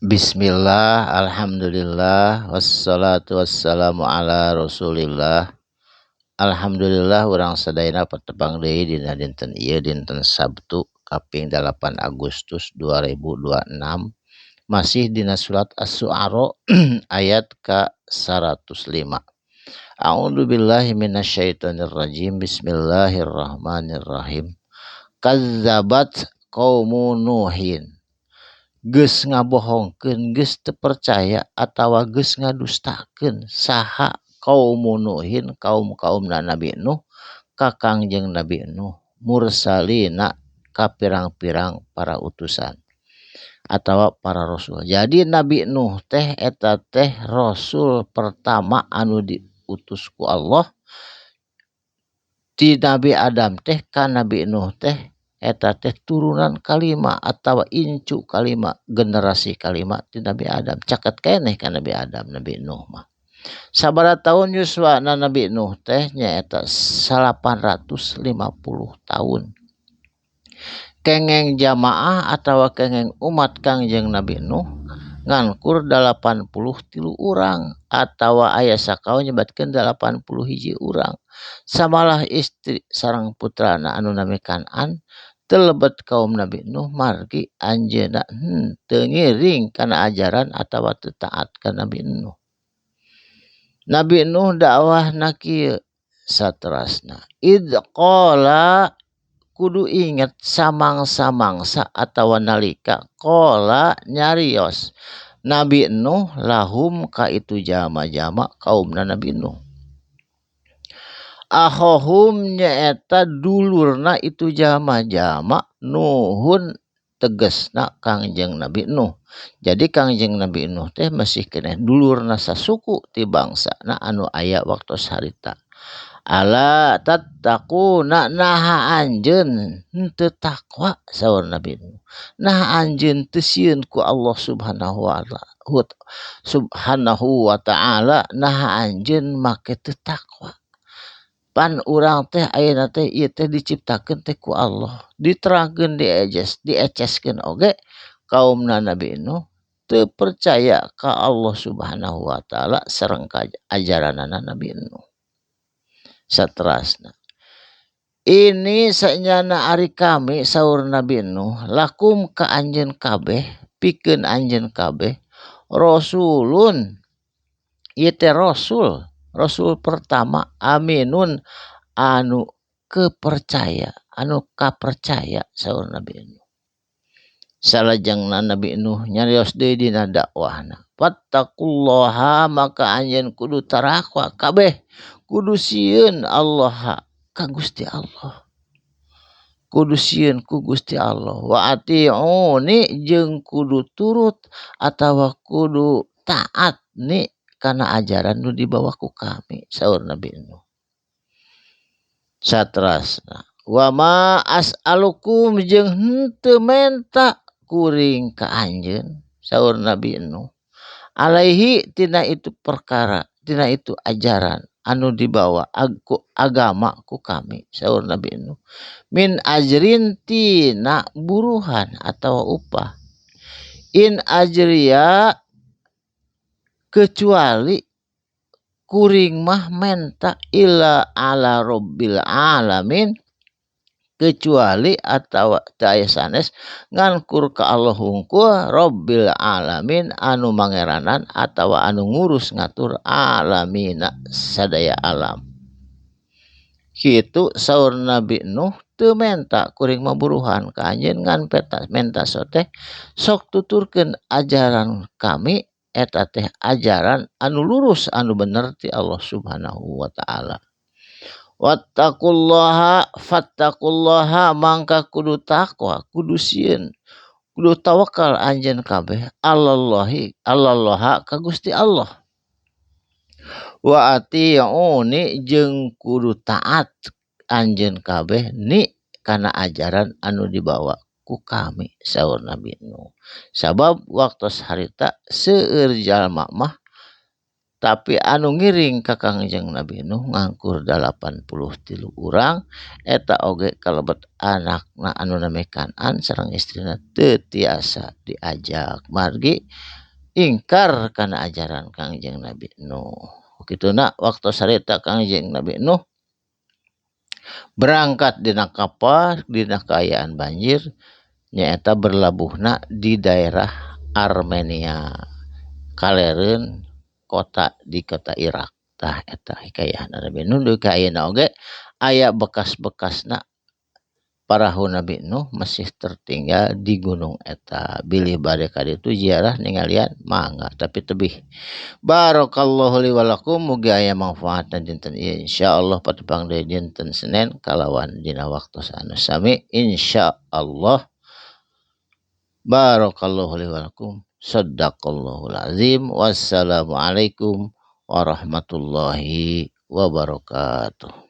Bismillah, alhamdulillah, wassalatu wassalamu ala rasulillah. Alhamdulillah urang sadayana patepang deui dina dinten ieu, dinten Sabtu kaping 8 Agustus 2026, masih dina surat Asy-Syu'ara ayat ka 105. A'udzu billahi minasyaitonir rajim. Bismillahirrahmanirrahim. Kazzabat qaumu Nuhin, geus ngabohongkeun, geus teu percaya atawa geus ngadustakeun saha kaum Nuhin, kaum-kaumna Nabi Nuh, ka Kangjeng Nabi Nuh, mursalina ka pirang-pirang para utusan atawa para rasul. Jadi Nabi Nuh teh eta teh rasul pertama anu diutus ku Allah. Ti Nabi Adam teh ka Nabi Nuh teh eta teh turunan kalima atawa incu kalima, generasi kalima ti Nabi Adam, caket keneh ka Nabi Adam Nabi Nuh mah. Sabaraha tahun yuswana Nabi Nuh teh? Nyaeta 850 tahun. Kengeng jamaah atawa kengeng umat Kangjeng Nabi Nuh ngankur 83 urang atawa aya sakaul nyebatkeun 81 urang. Samalah istri sareng putrana anu nami Kan'an teu lebet kaum Nabi Nuh, margi anjeunna henteu ngiring kana ajaran atawa teu taat ka Nabi Nuh. Nabi Nuh dakwahna kieu saterasna. Id qala, kudu inget samangsa-mangsa atawa nalika, qala nyarios Nabi Nuh, lahum ka itu jalma-jalma kaumna Nabi Nuh, akhohum nyaeta dulurna itu jalma-jalma, Nuhun tegesna Kangjeng Nabi Nuh. Jadi Kangjeng Nabi Nuh teh masih keneh dulurna sasuku ti bangsana anu aya waktos harita. Ala tattaquna, naha anjeun henteu takwa? Saur Nabi Nuh. Naha anjeun teu sieun ku Allah Subhanahu wa Ta'ala? Naha anjeun make teu takwa? Pan urang teh ayeuna teh ieu teh diciptakeun teh ku Allah, diterangkeun, diejes, dieceskeun oge kaumna Nabi Nuh teu percaya ka Allah Subhanahu wa Ta'ala sareng ka ajaranana Nabi Nuh. Saterasna, ini sanyana ari kami, saur Nabi Nuh, lakum ka anjeun kabeh, pikeun anjeun kabeh, rasulun ieu teh rasul, rasul pertama, aminun anu kepercaya, anu kapercaya, saur Nabi Nuh. Salajengna Nabi Nuh nyarios deui dina dakwahna, fattaqullaha, maka anjeun kudu tarakwa kabeh, kudu sieun Allah ka Gusti Allah, kudu sieun ku Gusti Allah, wa ati'uni jeung kudu turut atawa kudu taat ni kana ajaran nu dibawa ku kami, saur Nabi Nuh. Saterasna, wa ma as'alukum jeung henteu menta kuring ka anjeun, saur Nabi Nuh, alaihi tina itu perkara, tina itu ajaran anu dibawa ku agama ku kami, saur Nabi Nuh, min ajrin tina buruhan atau upah. In ajriya, kecuali kuring mah menta, illa ala rabbil alamin, kecuali atau teu aya sanes ngankur ka Allah hungkul, rabbil alamin anu mangeranan atawa anu ngurus ngatur alamina sadaya alam. Kitu saur Nabi Nuh, teu menta kuring mah buruhan ka anjeun, ngan peta menta teh sok tuturkeun ajaran kami eta teh ajaran anu lurus, anu bener ti Allah Subhanahu wa Ta'ala. Wattaqullaha, fattaqullaha, mangka kudu takwa, kudu sieun, kudu tawakal anjeun kabeh, alallahi, alallaha ka Gusti Allah, wa ati'uni jeung kudu taat anjeun kabeh ni kana ajaran anu dibawa ku kami, saur Nabi Nuh. Sabab waktos harita seueur jalma mah. Tapi anu ngiring ka Kangjeng Nabi Nuh ngangkur 83 urang eta oge kalebet anakna anu nami Kan'an sareng istrina teu tiasa diajak margi ingkar kana ajaran Kangjeng Nabi Nuh. Kituna waktu sarita Kangjeng Nabi Nuh berangkat dina kapal dina kaayaan banjir nyaeta berlabuhna di daerah Armenia kalereun kota di kota Irak. Tah eta hikayahna Nabi Nuh dugi ka ayeuna oge aya bekas-bekasna parahu Nabi Nuh masih tertinggal di gunung eta. Bilih bade ka ditu ziarah ningalian mangga tapi tebih. Barakallahu li wa lakum mugi aya mangfaatna dinten ieu insyaallah patepang deui dinten Senin kalawan dina waktu anu sami insyaallah. Barakallahu li wa lakum. Sadaqallahul azim. Wassalamualaikum warahmatullahi wabarakatuh.